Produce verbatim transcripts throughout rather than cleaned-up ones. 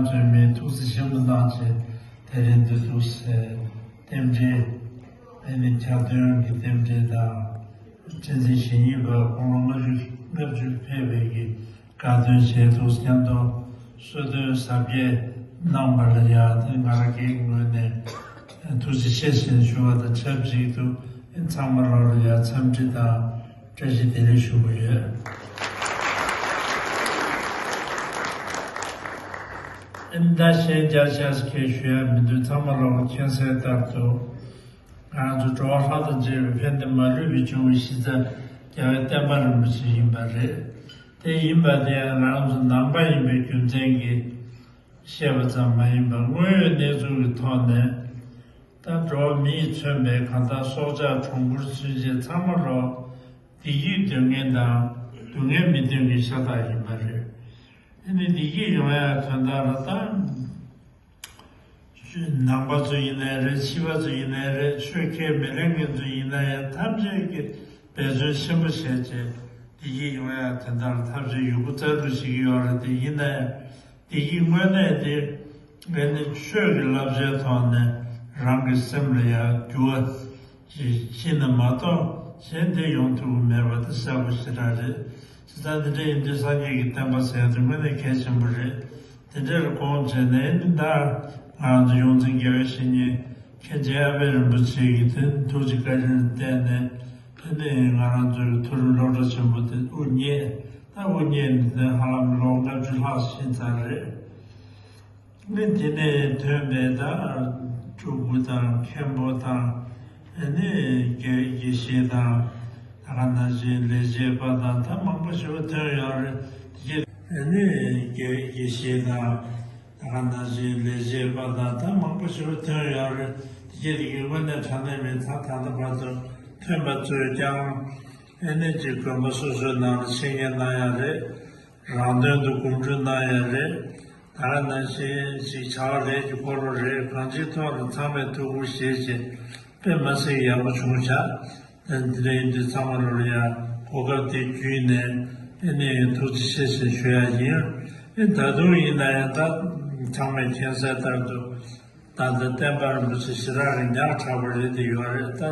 ཚོས་མི་ཐུགས་བརྩེ་ཆེན་པོ་གནང་བྱས་དེ་རིང་འདི་འདུག་སེ་རྟེན་འབྲེལ། ཨ་ནི་ཁ་འདོན་གྱི་རྟེན་འབྲེལ་དང་། ཁྲི་འཛིན་ཞེ་གཉིས་པ་དགུང་ལོ་ལྔ་བཅུ་ལྔ་བཅུ་ཕེབས་པའི་གི་དགའ་སྟོན་བྱས་འདུག་མཉམ་དུ་གསོལ་སྟོན་གཟབ་རྒྱས་གནང་བ་ལ་ཡང་དེ་ང་རང་སྒེར་གྱི་ངོས་ནས་ཐུགས་རྗེ་ཆེ་ཞེས་ཞུ་བ་དང་ཆབས་ཅིག་ཏུ་ཚང་མ་ལོག་ལ་ཡང་འཚམས་འདྲི་དང་བཀྲ་ཤིས་བདེ་ལེགས་ཞུ་གི་ཡོད། ཨིན་ད་གཞན་བསྐྱར་བཤད་ཁས་ཞུ་ཡ་མི་འདུག་ཚང་མ་ལོག་མཁྱེན་གསལ་ལྟར་དུ། ང་ཚོ་འགྲོ་བ་ལྷ་དང་བཅས་པའི་ཕན་བདེ་མ་ལུས་པའི་འབྱུང་བའི་གཞི་རྩ་རྒྱལ་བའི་བསྟན་པ་རིན་པོ་ཆེ་ཡིན་པ་རེད། དེ་ཡིན་པ་དེ་ཡང་ང་ཚོ་ནང་པ་ཡིན་པའི་རྒྱུ་མཚན་གྱིས་བཤད་པ་ཙམ་མ་ཡིན་པར་དངོས་ཡོད་གནས་ཚུལ་གྱི་ཐོག་ནས་ད་འགྲོ་བ་མིས་མཚོན་པའི་གང་ལྟར་སྲོག་ཆགས་གྲོག་སྦུར་ཚུན་ཆད་ཚང་མ་ལོག་བདེ་སྐྱིད་འདོད་མཁན་དང་སྡུག་བསྔལ་མི་འདོད་མཁན་ཤ་སྟག་ཡིན་པ་རེད། ཨ་ནི་བདེ་སྐྱིད་ཡོང་ཡ་དོན་དག་ལ་ད། ནང་པ་ཚོ་ཡིན་ནའི་རེད། ཕྱི་པ་ཚོ་ཡིན་ནའི་རེད། ཆོས་ཁས་མི་ལེན་མཁན་ཚོ་ཡིན་ན་ཡང་ཐམས་ཅད་ཀྱིས་འབད་བརྩོན་ཆེན་པོ་བྱས་བྱས་བདེ་སྐྱིད་ཡོང་ཡ་དོན་དག་ལ་ཐབས་ཤེས་ཡོད་རྒུ་རྩལ་སྤྲུགས་བྱེད་ཀྱི་ཡོད་རེད། དེ་ཡིན་ན་ཡང་བདེ་སྐྱིད་དངོས་གནས་དེ་ཨ་ནི་ཆོས་ཀྱི་བསླབ་བྱའི་ཐོག་ནས་རང་གི་སེམས་ལ་ཡང་འགྱུར་བ་ཅིག་ཕྱིན་ན་མ་གཏོགས་གཞན་དེ་ཡོང་ཐུབ་ཀྱི་མེད་པ་དེ་གསལ་པོ་ཞེ་དྲག་རེད། བྱས་ཙང་འདི་འདྲ་ཡིན་དུས་སངས་རྒྱས་ཀྱི་བསྟན་པ་ཟེར་ཡ་དེ་དངོས་གནས་གལ་ཆེན་པོ་རེད། དེ་འདྲ་ལ་དགོངས་བྱས་ནས་ནི་ད་ང་རང་ཚོ་ཡོངས་འཛིན་དགེ་བའི་བཤེས་གཉེན་མཁན་ཆེན་ཨ་པད་རིན་པོ་ཆེ་གི་དེ་ཐུགས་རྗེ་བཀའ་དྲིན་ལ་བརྟེན་ནས་ཨ་ནི་ང་རང་ཚོའི་མཐོ་རིམ་སློབ་གྲྭ་ཆེན་པོ་དེ་དབུ་བརྙེས། ད་དབུ་བརྙེས་ནས་དེ་ཧ་ལམ་ལོ་ལྔ་བཅུ་ལྷག་ཕྱིན་ཚར་རེད། ནི་དེ་ནས་ཐོན་པའི་ད་སྤྲུལ་སྐུ་དང་མཁན་པོ་དང་ཨ་ནི་དགེ་དགེ་བཤེས་དང་ད་ག་ནང་བཞིན་ལས་བྱེད་པ་དང་ད་མང་པོ་ཞེ་པོ་ཐོན་ཡོད་རེད། དེ་ཨ་ནི་དགེ་དགེ་བཤེས་དང་ད་ག་ནང་བཞིན་ལས་བྱེད་པ་དང་ད་མང་པོ་ཞེ་པོ་ཐོན་ཡོད་རེད། དེ་དེ་གི་དངོས་གནས་དྲང་གནས་མིན་ད་ད་ལྟ་བར་དུ་ཐོན་པ་ཚོས་ཀྱང་ཨ་ནི་ཅིག་དགོན་པ་སོ་སོའི་ནང་ལ་འཆད་ཉན་གནང་ཡ་རེད། རང་དོན་དུ་གོམ་བགྲོད་གནང་ཡ་རེད། ད་ག་ནང་བཞིན་ཞིག་བྱ་བ་ལས་ཀྱི་འཁོར་ལོ་རེད། གང་ཅིའི་ཐོག་ལ་ཚང་མས་ཐུགས་ཁུར་བཞེས་བྱས་དཔེ་མ་སྲིད་ཡག་པོ་བྱུང་ཤག་དེ་འདི་འདྲ་ཡིན་དུས་ཚང་མ་ལོར་ཡང་གོ་སྐབས་དེ་བརྒྱུད་ནས་ཨ་ནི་ཐུགས་རྗེ་ཆེ་ཞེས་ཞུ་ཡ་ཡིན། ཨེ་ད་དུང་ཡིན་ན་ཡང་ད་ཚང་མས་མཁྱེན་གསལ་ལྟར་དུ། ད་ལྟ་བསྟན་པ་རིན་པོ་ཆེ་ཞེ་དྲག་གི་ཉག་ཕྲ་བ་རེད་དེ་ཡོད་རེད། ད་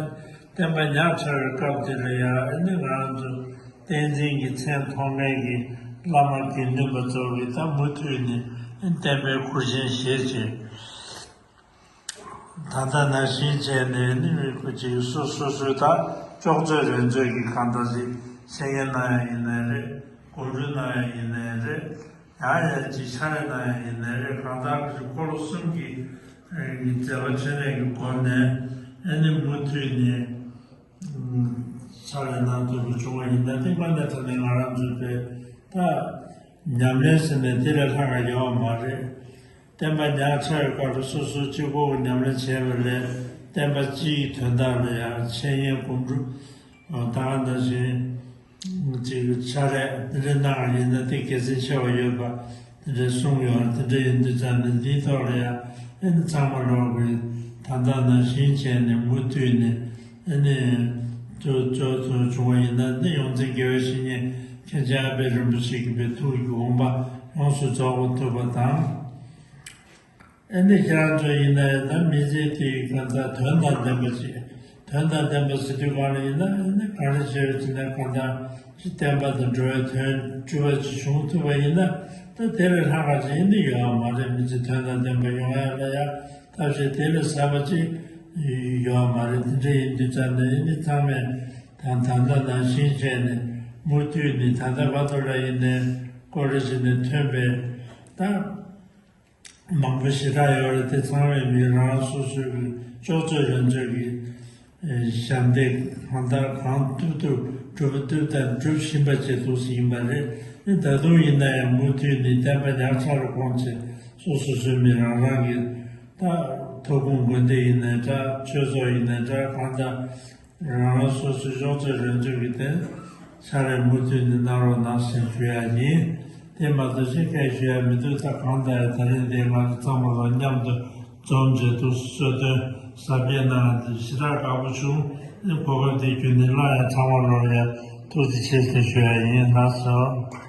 བསྟན་པ་ཉག་ཕྲ་བའི་སྐབས་དེ་ལ་ཡང་ཨ་ནི་ང་རང་ཚོ་བསྟན་འཛིན་གྱི་མཚན་ཐོགས་མཁན་གྱི་བླ་མ་དགེ་འདུན་པ་ཚོ་གིས་ད་མུ་མཐུད་ནས་བསྟན་པའི་ཁུར་ཆེན་བཞེས་བྱས། ད་ལྟ་ནང་བཞིན་བྱས་ནས་ནི་མི་ཁོ་ཅིག་སོ་སོ་སོའི་ད་ལྕོགས་ཚོད་རན་ཚོད་ཀྱི་གང་ལྟར་ཅིག་འཆད་ཉན་གནང་ཡ་ཡིན་ནའི་རེད། གོམ་བགྲོད་གནང་ཡ་ཡིན་ནའི་རེད། ཡང་ཡང་ཅིག་ཕྱག་ལས་གནང་ཡ་ཡིན་ནའི་རེད། གང་ལྟར་ཅིག་འཁོར་ལོ་གསུམ་གྱི་མཛད་པ་འཕྲིན་ལས་ཀྱི་སྒོ་ནས་ཨ་ནི་མུ་མཐུད་ནས་ཕྱག་ལས་གནང་ཐུབ་པ་བྱུང་བ་ཡིན་ན་དེ་དངོས་གནས་དྲང་གནས་ང་རང་ཚོའི་བོད་ད་ཉམས་ལེན་ཟེར་ནས་དེ་ལས་ལྷག་ག་ཡོད་མ་རེད། བསྟན་པ་ཉག་ཕྲ་བའི་སྐབས་སུ་སོ་སོ་གཅིག་པོ་ཉམས་ལེན་བྱས་པ་ལས་བསྟན་པ་སྤྱིའི་དོན་དག་ལ་ཡང་འཆད་ཉན་གོམ་བགྲོད་ད་ག་ནང་བཞིན་ཅིག་ཕྱག་ལས་དེ་འདྲ་གནང་བ་ཡིན་ན་དེ་དགེ་མཚན་ཆེ་བ་ཡོད་པ་དེ་འདྲ་གསུངས་ཡོད། དེ་འདྲ་ཡིན་དུས་ཙམ་ནས་འདིའི་ཐོག་ལ་ཡང་ཨ་ནི་ཚང་མ་ལོག་གིས་ད་ལྟ་ནང་བཞིན་བྱས་ནས་མུ་མཐུད་ནས་ཨ་ནི་གཙོ་གཙོ་གཙོ་བྱུང་བ་ཡིན་ན་ནི་ཡོངས་འཛིན་དགེ་བའི་བཤེས་གཉེན་མཁན་ཆེན་ཨ་པད་རིན་པོ་ཆེ་གི་པའི་ཐུགས་ཀྱི་དགོངས་པ་ཡོངས་སུ་རྫོགས་པ་ཐུབ་པ་དང་། ཨ་ནི་ཁྱེད་རང་ཚོ་ཡིན་ན་ཡང་ད་མི་ཚེ་དེའི་གང་ལྟར་དོན་དང་ལྡན་པ་ཞིག་དོན་དང་ལྡན་པ་ཟེར་དུས་གང་ལ་ཡིན་ན་ཨ་ནི་ག་རེ་བྱས་ཡོད་ཅེ་ན་གང་ལྟར་ཅིག་བསྟན་པ་དང་འགྲོ་བའི་དོན་སྒྲུབ་པ་ཅིག་བྱུང་ཐུབ་པ་ཡིན་ན་ད་དེ་ལས་ལྷག་པ་ཅིག་ཡིན་ནི་ཡོད་མ་རེད། མི་ཚེ་དོན་དང་ལྡན་པ་ཡོང་ཡ་ལ་ཡ་ཐབས་ཤེས་དེ་ལས་ཟབ་པ་ཅིག་ཡོད་མ་རེད། དེ་འདྲ་ཡིན་དུས་ཙམ་ནས་ཨ་ནི་ཚང་མས་ད་ད་ལྟ་ནང་བཞིན་བྱས་ནས་མུ་མཐུད་ནས་ད་ལྟ་བར་དུ་ལ་ཡིན་ནའི་སྐོར་རེ་བྱས་ནས་ཐོན་པའི་ད། མང་པོ་ཞེ་དྲག་ཡོད་རེད། དེ་ཚང་མས་མི་རང་རང་སོ་སོའི་གི་ལྕོགས་ཚོད་རན་ཚོད་ཀྱི་ཨེ་ཞབས་འདེགས་གང་ལྟར་གང་ཐུབ་ཐུབ་སྒྲུབ་ཐུབ་དང་སྒྲུབ་བཞིན་པ་བཅས་འདུག་སེ་ཡིན་པ་རེད། ཨེ་ད་དུང་ཡིན་ན་ཡང་མུ་མཐུད་ནས་བསྟན་པ་ཉག་ཕྲ་རུ་གོང་ཆེ་སོ་སོ་སོའི་མི་རང་རང་གི་ད་ཐུགས་དགོངས་དགོན་སྡེ་ཡིན་ནའི་འདྲ། ཆོས་ཚོགས་ཡིན་ནའི་འདྲ། གང་ལྟར། རང་རང་སོ་སོའི་གཤོག་རྩལ་རོལ་འདོན་གྱི་སྟེང་ཕྱག་ལས་མུ་མཐུད་ནས་གནང་རོགས་གནང་ཞེས་ཞུ་ཡ་ཡིན། དེ་མ་གཏོགས་གཞན་སྐད་ཞུ་ཡ་མི་འདུག་ད་གང་ལྟར་ཡང་དེ་རིང་འདིར་ང་ཚོ་ཚང་མ་ལ་མཉམ་དུ་འཛོམས་བྱས་འདུག་སེ་གསོལ་སྟོན་གཟབ་རྒྱས་གནང་ཡ་འདི་ཞེ་དྲག་དགའ་པོ་བྱུང་། གོ་སྐབས་འདི་བརྒྱུད་ནས་སླར་ཡང་ཚང་མ་ལོར་ཡ་ཐུགས་རྗེ་ཆེ་ཞེས་ཞུ་ཡ་ཡིན། ལགས་སོ།